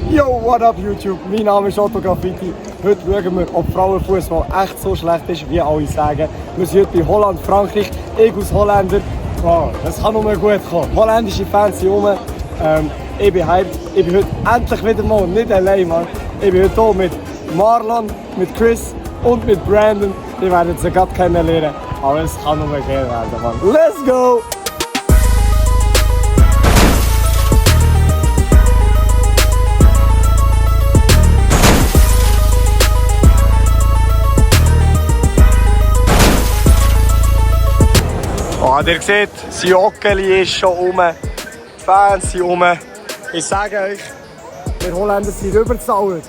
Yo, what up YouTube? Mein Name ist Otto Graffiti. Heute schauen wir, ob Frauenfußball echt so schlecht ist, wie alle sagen. Wir sind heute bei Holland, Frankreich. Ich als Holländer. Wow, das kann nur gut kommen. Holländische Fans sind rum. Ich bin hyped. Ich bin heute endlich wieder mal nicht allein, Mann. Ich bin heute hier mit Marlon, mit Chris und mit Brandon. Die werden sie gerade kennenlernen. Aber es kann nur geil werden, Mann. Let's go! Oh, ihr seht, das Joggeli ist schon rum, die Fans sind rum. Ich sage euch, wir Holländer sind überzahlt.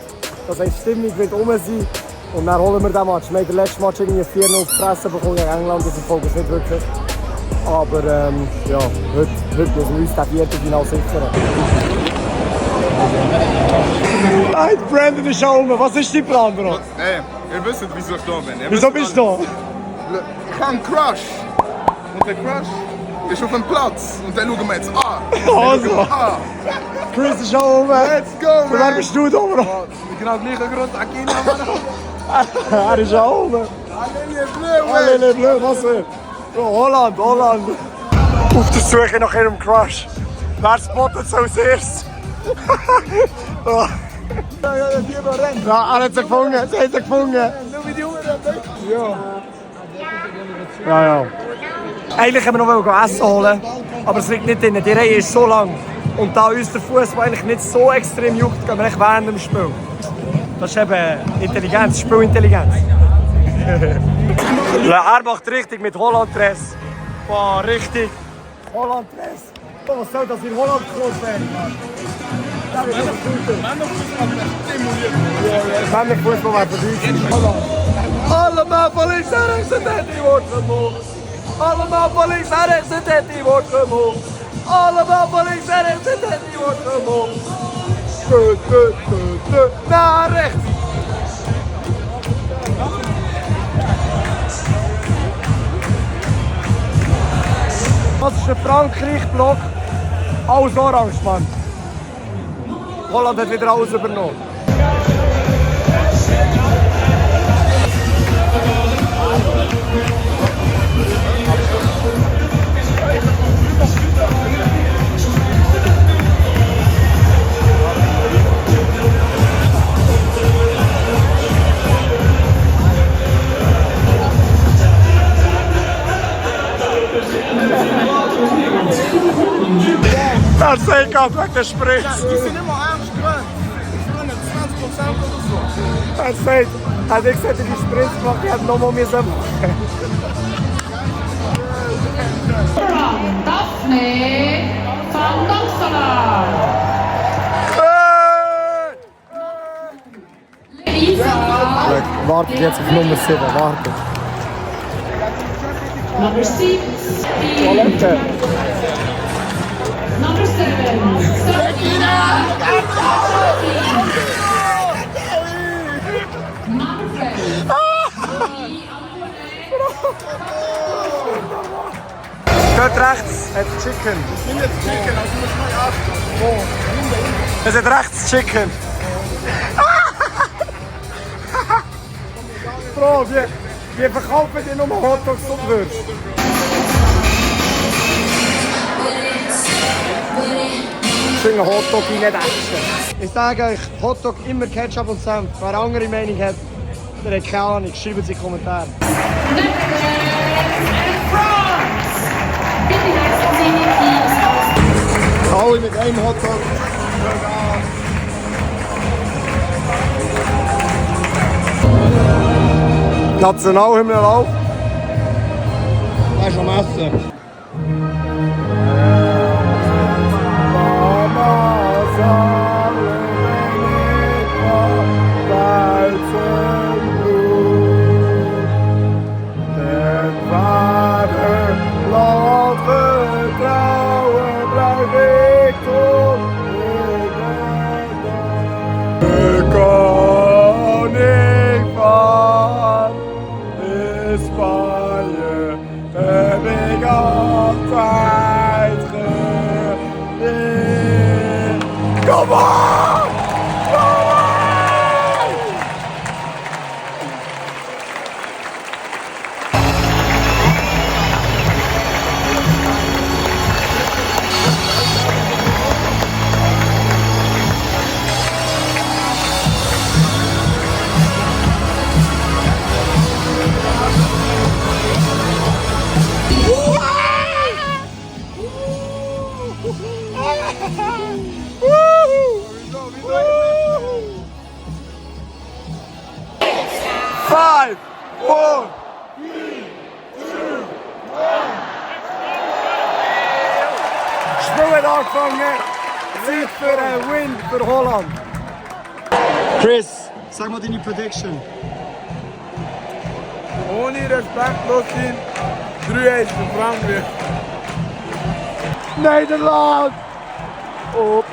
Das heißt, die Stimmung wird rum sein. Und dann holen wir den Match. Wir haben den letzten Match irgendwie 4-0 gefressen bekommen gegen England, das Erfolg ist nicht wirklich. Aber ja, heute müssen wir uns das Viertelfinale sichern. Hey, Brandon ist schon rum. Was ist dein Plan, Bro? Hey, ihr wisst, wieso ich da bin. Wieso bist du da? Ich habe einen Crush. Und der Crush ist auf dem Platz. Und dann schauen wir jetzt an. Also. Chris ist schon rum. Let's go, man. Wer bist du da, Bro? Genau gleichen Grund. Akina, Mann. Er ist schon rum. Alle bleu, was will? Oh, Holland. Auf der Suche nach ihrem Crush. Wer spottet es als erstes? Oh. Ja, er hat sie gefunden. Sie hat sie gefunden. Ja. Eigentlich haben wir noch Essen holen, aber es liegt nicht drin. Die Reihe ist so lang. Und da uns der Fußball eigentlich nicht so extrem juckt, gehen wir echt während dem Spiel. Das ist eben Intelligenz, Spielintelligenz. Er macht richtig mit Holland-Dress. Boah, richtig. Holland-Dress. Oh, was soll das in Holland groß werden? Männerfußball wäre für allemaal van links naar rechts en die wordt gemogen. Allemaal van links naar rechts en die wordt gemogen. Allemaal van links naar rechts en die wordt gemogen. Naar rechts. Dat is de Frankrijk-blok. Alles orange, man. Holland hat wieder alles übernommen. Das ist egal, wegen der Spritz. Die sind immer ernst gewöhnt. Die sind 20% oder so. Er hat gesagt, die Spritz gemacht, die hat nochmal müssen. Daphne van Damselaar. Lisa. Wartet jetzt auf Nummer 7, wartet. Number 6. Toilette. Number 7. Sakina. Dort rechts hat Chicken. Ich bin jetzt Chicken, also muss ich mal achten. Es hat rechts Chicken. Bro, wir verkaufen dir nur Hotdogs und Würst. Schöner Hotdog in nicht essen. Ich sage euch, Hotdog immer Ketchup und Senf. Wer eine andere Meinung hat, der hat keine Ahnung. Schreibt es in die Kommentare. Alle mit einem Hotdog. Nationalhymne läuft. Das ist am Essen. España, te 5, 4. Spiel hat angefangen. Zeit für einen Win für Holland. Chris, sag mal deine Prediction. Ohne respektlos sein, 3-1 für Frankreich. Nederland! Oh.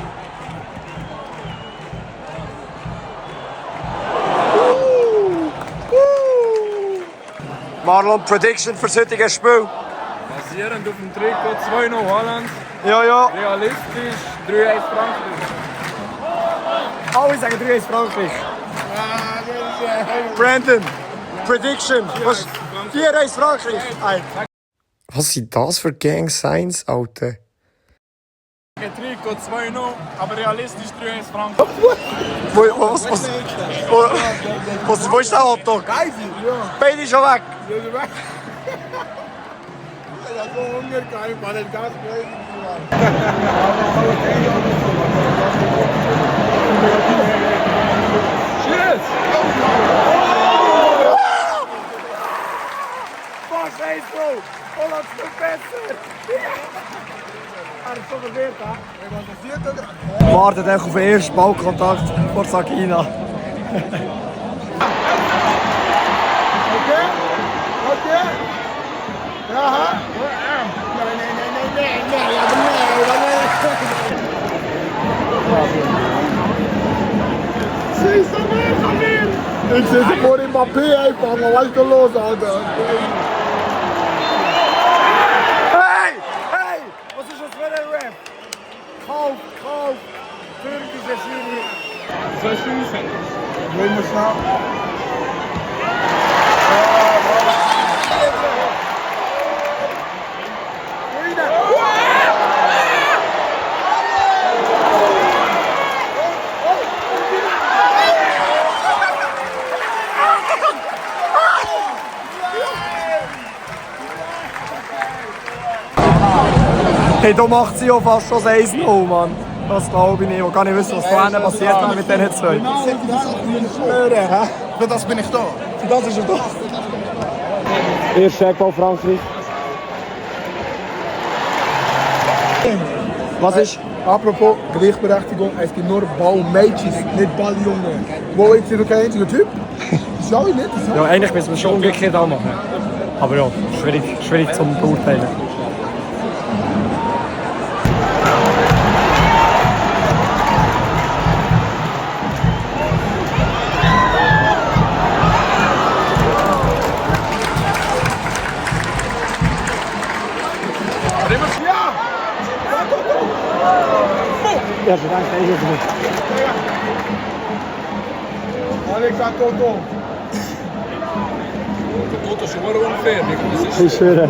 Marlon, Prediction für das heutige Spiel? Basierend auf dem Trikot 2-0 Holland, Ja, ja. realistisch 3-1 Frankreich. Alle sagen 3-1 Frankreich. Brandon, Prediction. 4-1 Frankreich. Was sind das für Gang Signs, Alter? Trikot 2-0, aber realistisch 3-1 Frankreich. Wo ist der Hotdog? Beide schon weg. Ja, so Hunger gehabt, man hat ganz blöd. Cheers! Was ist so? Holland ist besser. Er ist so verwirrt, hè? Wartet echt auf den ersten Ballkontakt vor Sakina. Okay? Ja, ha? Siehst du nicht, Amir? Ich sitze vor dem Mbappé einfach, man weiß doch los, Alter. Hey! Hey! Was ist das für ein Rap? Kauf! Türkische Schiri. Soll ich schießen? Will man schnell? Hey, da macht sie ja fast schon 1-0, Mann. Das glaube ich nicht. Ich kann nicht wissen, was da hinten passiert mit diesen zwei. Für das bin ich da. Für das ist er da. Erster Eckball Frankreich. Was ist? Apropos Gleichberechtigung, es gibt nur Ballmädchen, nicht Balljungen. Wo ist hier kein einziger Typ? Das schau ich nicht. Das Ja, eigentlich müssen wir es schon umgekehrt auch machen. Aber ja, schwierig zum Beurteilen. Ja, bedankt, hij is het niet. Alexa Toto. Toto ist schon mal unfair. Ich schwöre.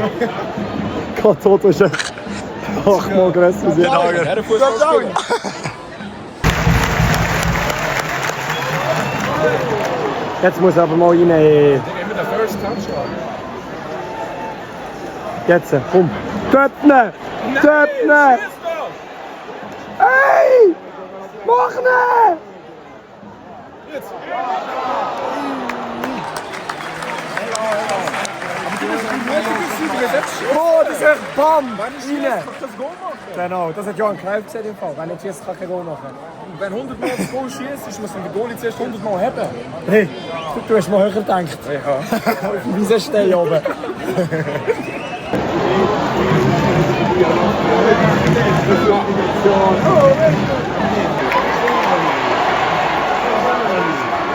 Gott, Toto ist echt 8-mal grösser als jeder andere. Jetzt muss er aber mal rein. Immer der First Touchdown. Jetzt, komm. Töpne! Töpne! Hey! Mach ne! Oh, das ist echt BAM! Rein! Genau, das hat Johann Cruyff gesagt im Fall. Wenn er schießt, kann er kein Goal machen. Wenn 100 Mal das Goal schießt, muss man den Goalie zuerst 100 Mal haben. Hey, du hast mal höher gedacht. Ja. Auf dem Wiesenstein oben.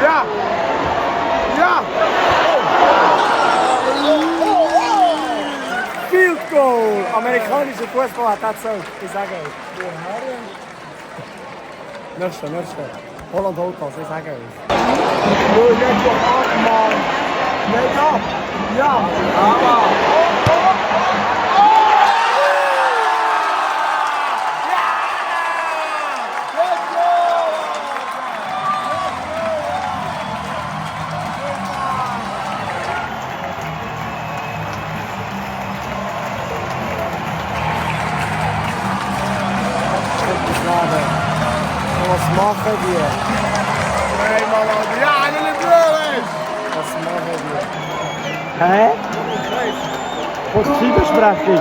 Ja! Ja! Field Goal! Amerikanischer Fußball hat das so. Ich sage euch. Nächste. Holland holt das, ich sage euch. Oh, jetzt doch ab, Mann! Nee, ja! Ja! Aber! Was machen die? Nee, man, ja, dat is het wel eens! Was machen wir? Hä? Und die Scheibenbesprechung?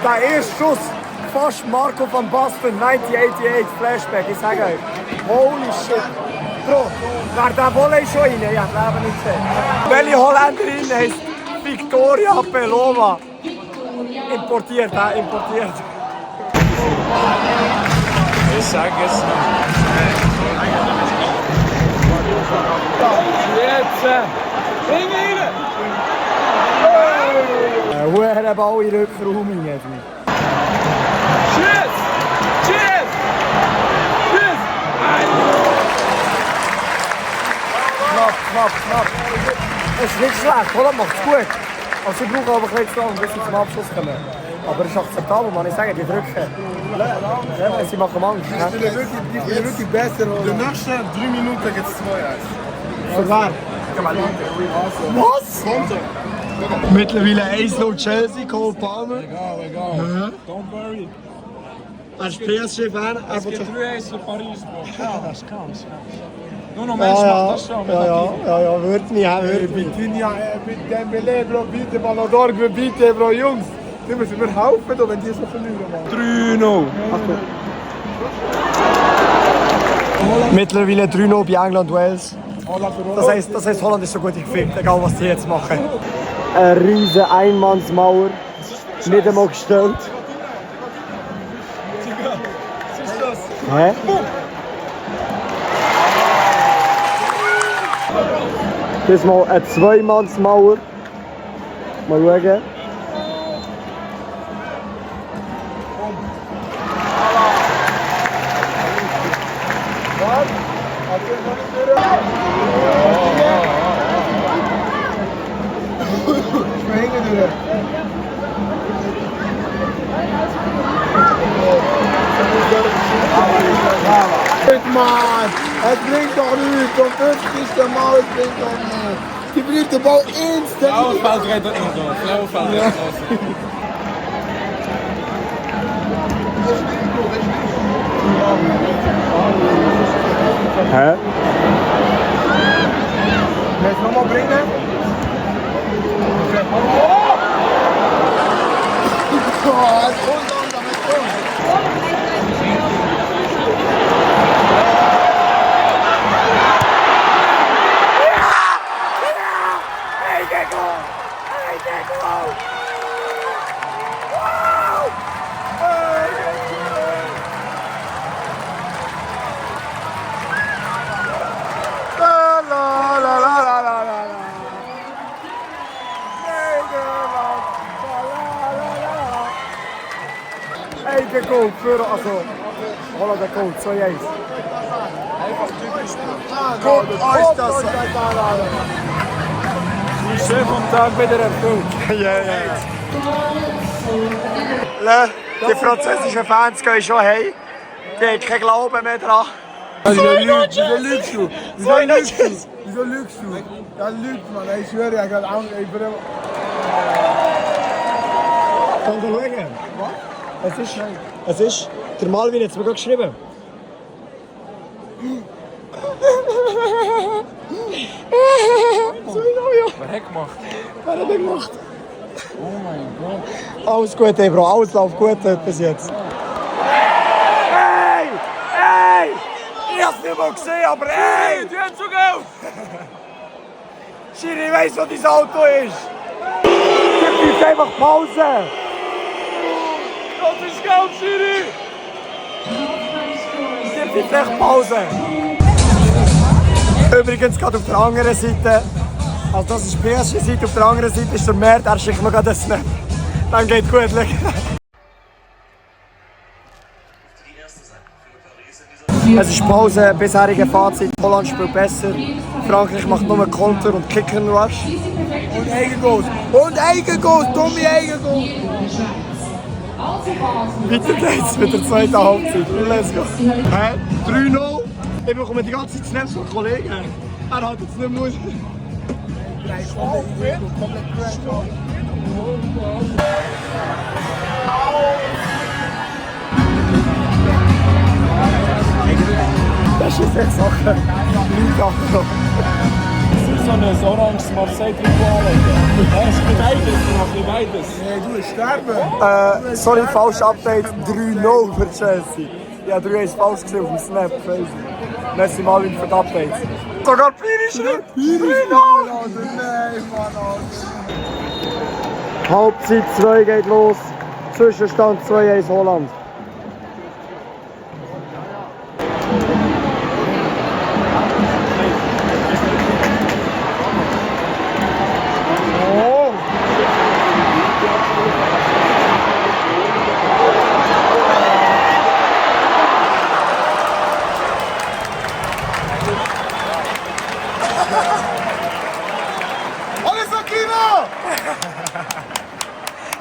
Der erste Schuss, fast Marco van Basten, 1988 Flashback, ich sage euch. Holy shit. Bro, wäre der Volley schon rein? Ich habe das Leben nicht gesehen. Welche Holländerin heisst Victoria Belova? Importiert, importiert. Ich sage es. Jetzt! Bring ihn rein! Huere Ball in den Rückraum rein. Cheers! Cheers! Cheers! Knapp. Es ist nicht schlecht, Holland macht es gut. Also sie brauchen aber ein bisschen zu lange, bis sie zum Abschluss kommen. Aber es ist akzeptabel, man. Ich sage, die drücken. Ja, sie machen Angst. Die spielen wirklich besser. De nächsten 3 Minuten gibt es 2-1. Für wer? Was? Mittlerweile 1-0 Chelsea, Cole Palmer. Egal. Don't worry. Als PSG-Fan, Es geht 3-1 für Paris, Bro. Das kann. Nur noch ja, wird nicht. Vitinha mit Dembélé, Bro, bitte, Ballon d'Or, bitte, Bro, Jungs. Die müssen wir helfen, wenn die so verlieren, Mann. 3-0. Mittlerweile 3-0 bei England-Wales. Das heisst, Holland ist so gut gefickt, egal was die jetzt machen. Eine riesige Einmannsmauer, nicht einmal gestellt. Hä? Das ist mal eine Zweimannsmauer. Mal schauen. Mann, es bringt doch nichts. Zum 50. Mal, es bringt doch nichts. Die bringt den Ball instant. Blauwefeld redt ook nog door. Blauwefeld redt ook. Hä? Willst du nochmal bringen? Oh, es kommt langsam, es kommt. Eigen Goal für, also Holland der Goal, 2-1. Guckt euch das an. Die Chef vom Tag wieder erfüllt. Ja. Die französischen Fans gehen schon heim. Die haben keinen Glauben mehr dran. Wieso lügst du? Wieso lügst du? Ja, lügt man. Ich schwöre, ich habe Angst. Kann du schauen? Was? Es ist. Der Malvin hat es mir gerade geschrieben. Wer hat gemacht? Wer hat das gemacht? Oh mein Gott. Alles gut, ey, Bro. Alles läuft gut bis jetzt. Hey! Ich hab's nicht mal gesehen, aber hey! Die haben so Geld! Schiri, ich weiss, wo dein Auto ist! Gib uns einfach Pause! Das ist Geld, Schiri! Gib uns echt Pause! Übrigens gerade auf der anderen Seite, also das ist die PSG-Seite, auf der anderen Seite ist der Mert, er schickt mir gerade einen Snap. Dann geht gut, schau. Es ist Pause, bisherige Fazit. Holland spielt besser. Frankreich macht nur Konter und Kick and Rush. Und Eigengoals. Und Eigengoals. Dumme Eigengoals. Weiter geht's mit der zweiten Halbzeit. Let's go. 3-0. Ich bekomme die ganze Zeit Snaps von Kollegen. Er hat jetzt nicht mehr. Das ist jetzt Sache. Nicht Sache. So ein oranges Marseille-Trikot anlegen. Das ist beides, mach beides. Nee, du bist sterben. Sorry, falsch Update. 3-0 für Chelsea. Ja, 3 ist falsch gesehen auf dem Snap. Crazy. Merci Marvin für die Updates. Sogar Piri-Schritt. 3-0. Nein, Mann. Halbzeit 2 geht los. Zwischenstand 2-1 Holland.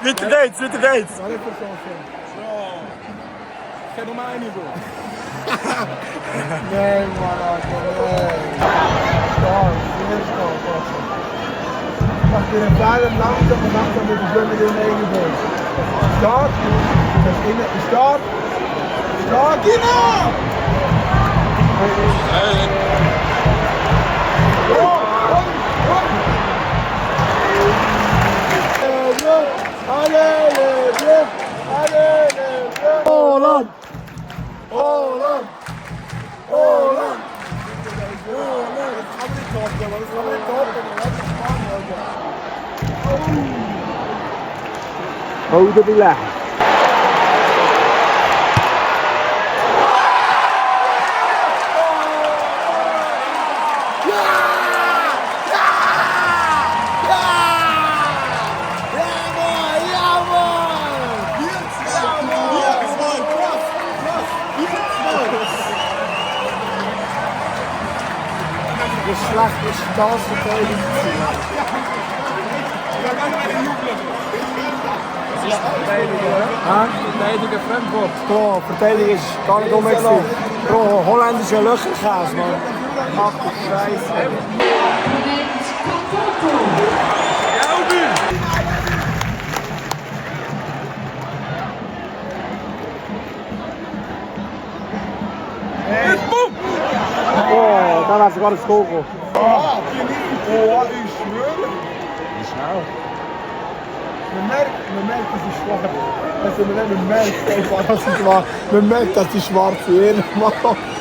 Weiter geht's, weiter geht's. Ich kann nur eine gehen. Nein, Mann, nein. Mach dir einen kleinen langsam mit dem Eigengoals. Start. Start. Start, genau! Holland! Holland! Holland! Hold the line. Schlecht ist das Verteidigung. Verteidigen Fremdwort. Bro, Verteidigung ist gar nicht dumm. Bro, holländische Löcherkäse, man. Ach du Scheiße. Oh, da war sogar das Goal. Oh, ich schwöre. Wie schnell? Man merkt, dass sie schwarz also man merkt einfach, dass sie schwarz man merkt, dass die schwarz jeden Mal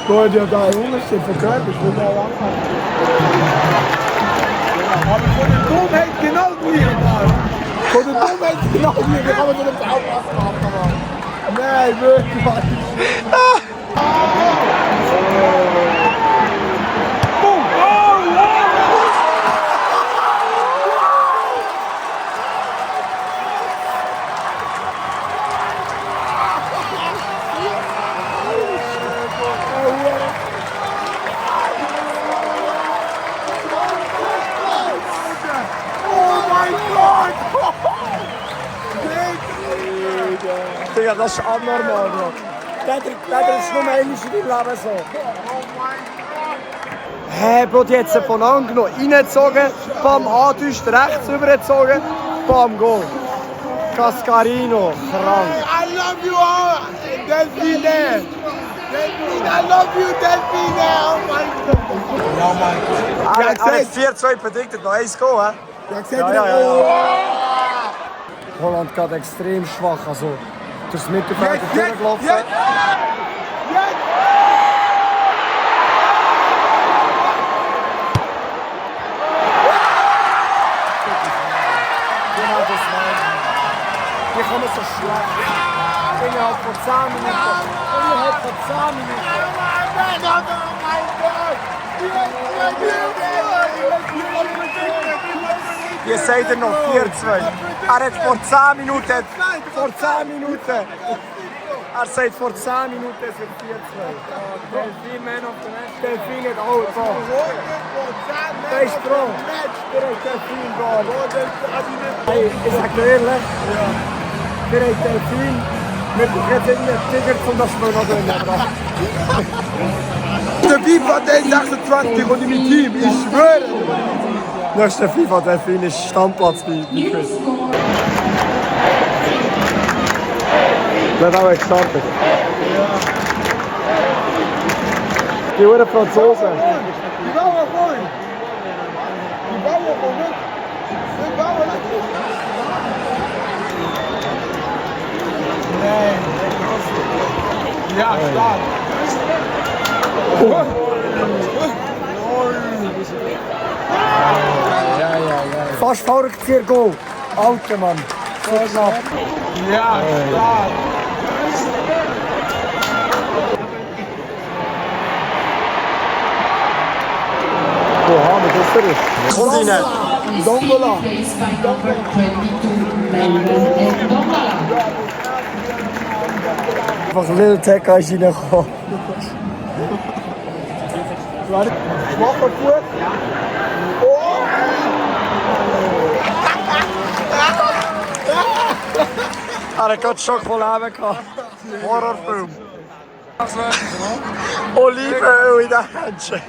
wollen ja da einen Unterschied von Körper, ich will da lang aber von der Dummheit genau wie, Mann. Von der Dummheit genau wie, wir haben so eine Baupass gemacht, Mann. Nein, wirklich, Mann. Digga, das ist abnormal, Bro. Das ist nur einmal in deinem Leben so. Hä, Bro, die hat sie von angenommen, reingezogen, bam, angetäuscht, rechts rübergezogen, bam, Goal. Cascarino, krank. I love you all, Delphine. Delphine, I love you, Delphine. Oh mein Gott. Ja, Mann. Er hat 4-2 predicted, noch 1 Goal, hä? Ja. Holland geht extrem schwach, also durchs Mittelfeld durchgelaufen. Hier kommen so schlecht. Innerhalb von 10 Minuten. Innerhalb von 10 Minuten. Ihr seid ihr noch 4-2. Er hat vor 10 Minuten. Vor 10 Minuten. Er sagt vor 10 Minuten, es wird 4-2. Delfin Man of the Match. Delfin hat auch so. Der ist dran. Der hat Delfin dran. Hey, ich sag dir ehrlich, der hat Delfin. Wir brauchen jetzt irgendeinen Tiger, um das Spiel noch drin zu bringen. Der FIFA Day 26 und mit Team, ich schwöre! Nächster FIFA Delfin ist Stammplatz bei Chris. Der hat auch gestartet. Die Uhren Franzosen. Die bouwen gewoon! Die bouwen gewoon niet! Die bouwen niet! Nee! Ja, stark! Fast Fahrrad Goal. Alter Mann. So knapp. Ja, stark! Wo haben wir das für? Kommt rein. Dongola! Placed by number 22, Maiden Dongola. Einfach Lil Tecca ist reingekommen. Schwacher Fuß! Er hat gerade Schock voll Leben gehabt. Horrorfilm. Olivenöl in den Händchen.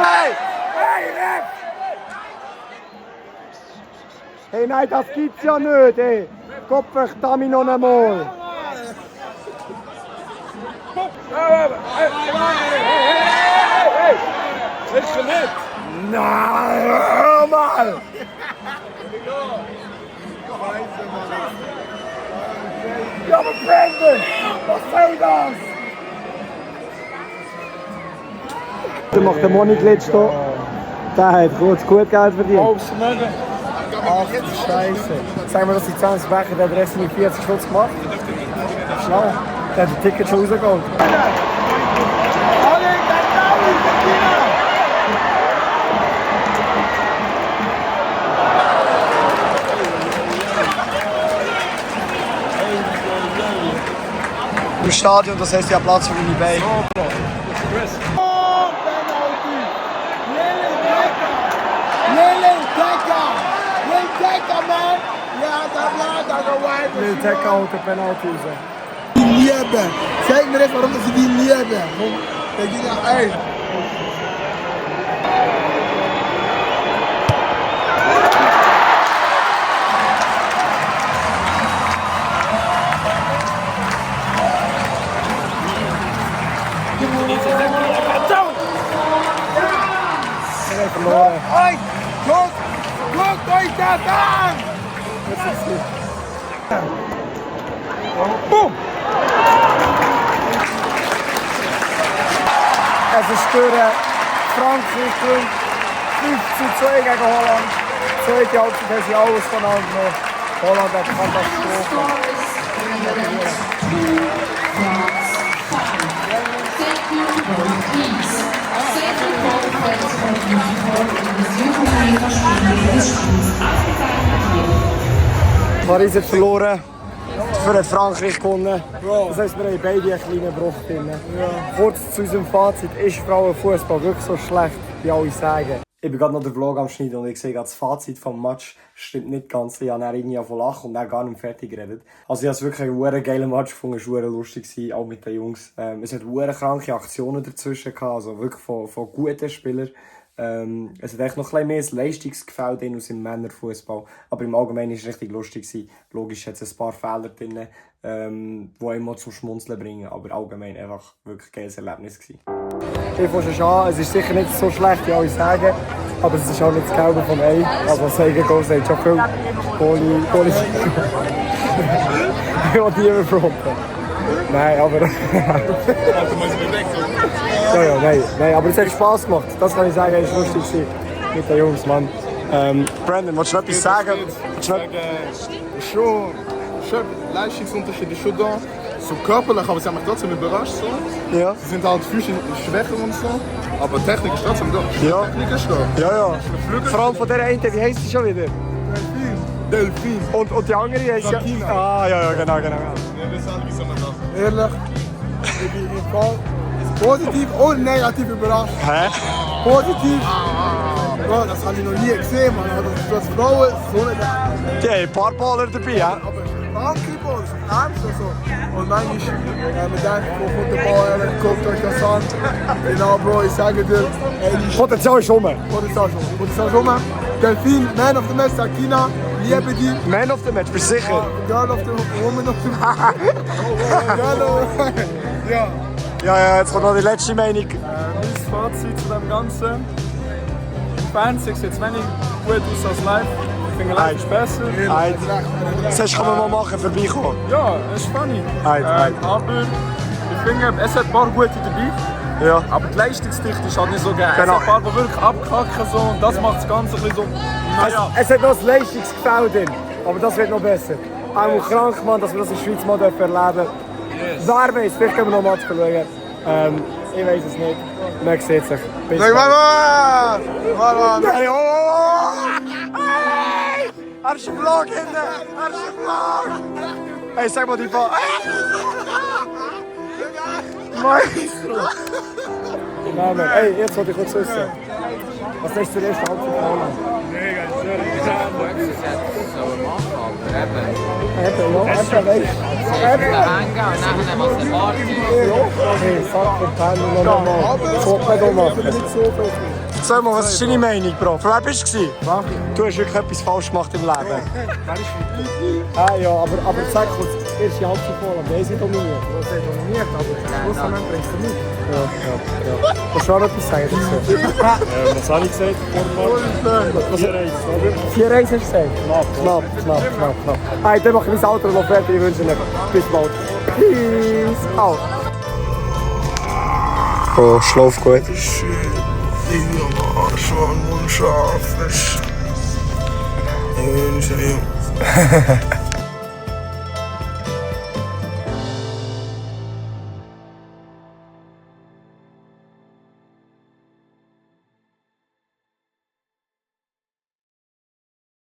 Hey! Hey, Ref! Hey, nein, das gibt's ja nicht, ey. Kopf euch damit noch einmal. Ist schon nicht. Nein, hör mal! Ja, aber Brandon! Was soll das? Der macht den Money-Glitch hier. Der hat kurz gut Geld verdient. Aufschneiden. Ach, Scheiße. Sagen wir, dass die 20 Becher, der hat Rest mit 40 Stutz gemacht. Schnell. Der hat das Ticket schon rausgeholt. Im Stadion, das heißt ja Platz für meine Beine. Lil Tecca haut den Penalty raus. Die lieben! Zeig mir jetzt, warum sie die lieben! Komm, denk ich nach, ey! Er hat verloren. Ey! Guckt euch das an! Boom! Es ist stören. Frankreich gewinnt 5:2 gegen Holland. Zweite Halbzeit haben sie alles voneinander genommen. Holland hat Katastrophe. Thank you for peace. Thank you for the friends for the support in this Jugendliga Spiel des Spiels ausgezeichnet. Paris hat verloren. Für Frankreich gewonnen. Das heisst, wir haben beide einen kleinen Bruch drin. Kurz zu unserem Fazit: ist Frauenfußball wirklich so schlecht, wie alle sagen? Ich bin gerade noch den Vlog am Schneiden und ich sehe gerade das Fazit vom Match stimmt nicht ganz. Ich habe dann irgendwie von lachen und dann gar nicht fertig geredet. Also ich habe es wirklich einen geilen Match gefunden, es war lustig, auch mit den Jungs. Es hat kranke Aktionen dazwischen gehabt, also wirklich von guten Spielern. Es hat echt noch ein bisschen mehr das Leistungsgefälle aus dem Männerfußball, aber im Allgemeinen war es richtig lustig. Logisch hat es ein paar Fehler drin, die immer zum Schmunzeln bringen, aber allgemein einfach wirklich ein geiles Erlebnis gewesen. Ich fange schon an, es ist sicher nicht so schlecht, wie alle sagen, aber es ist auch nicht das Gelbe vom Ei. Also das Eigen-Goal sagt schon viel. Goalie. Ich will die überfronten. Nein, aber... Nein, aber es hat Spass gemacht. Das kann ich sagen, es war lustig mit den Jungs, Mann. Brandon, willst du noch etwas sagen? Schon Leistungsunterschied ist schon da. So körperlich, aber sie haben mich trotzdem überrascht. So. Ja. Sie sind halt physisch schwächer und so, aber Technik ist trotzdem da. Ja. Technik ist da. Ja. Vor allem von der einen, wie heisst sie schon wieder? Delfin. Und die andere ist ja... Sakina. Ah, ja, genau. Ehrlich, ich bin im Fall positiv und negativ überrascht. Hä? Positiv, Bro, das habe ich noch nie gesehen, man. Das Frauen so nicht. Die haben ein paar Baller dabei, ja? Aber Basketball ist das Ernst und so. Und manchmal, man denkt, wo kommt der Ball her, guckt euch das an. Genau, Bro, ich sage dir, die Potenzial ist rum. Potenzial schon mal. Delfin, Man of the Match, Sakina, liebe die. Man of the Match, bist du sicher? Girl of the Woman of the Girl of Ja. Ja, jetzt kommt noch die letzte Meinung. Mein Fazit zu dem Ganzen. Im Fernsehen sieht es wenig gut aus als live. Ich finde live ist besser. Das kann man mal machen, vorbeikommen. Ja, es ist funny. Eid. Aber ich finde, es hat ein paar gute dabei. Ja. Aber die Leistungsdichte ist halt nicht so geil. Genau. Es hat ein paar, die wirklich abkacken so, und das macht das Ganze ein bisschen so... Naja. Es hat noch das Leistungsgefälle drin, aber das wird noch besser. Auch krank, Mann, dass wir das in der Schweiz mal erleben dürfen. Wer weiß, vielleicht können wir noch mal schauen. Ich weiß es nicht. Man sieht sich. Bis Sag bald. mal! Hey, Hey! Er ist ein Vlog hinten! Er ist ein Vlog! Hey, sag mal die Ball. Maestro! Nein, hey, jetzt wollte ich kurz wissen. Was ist zur ersten Halbzeit Holland? Hey, sag mir Pan noch mal. Sag mir mal. Sag mal, was ist deine Meinung, Bro? Für wer bist du? Du hast wirklich etwas falsch gemacht im Leben. Ah ja, aber sag kurz, erste Halbzeit Holland, wer ist dominiert? Was er dominiert, aber schlussendlich bringst du nicht. Ja. Kannst du auch noch etwas sagen dazu? Was habe ich gesagt? 4-1 hast du gesagt? Knapp. Hey, dann mache ich mein Auto noch fertig. Ich wünsche Ihnen bis bald. Peace out. Oh, schlaf gut. Schön. Ich bin schon unscharf. Ich wünsche ihm.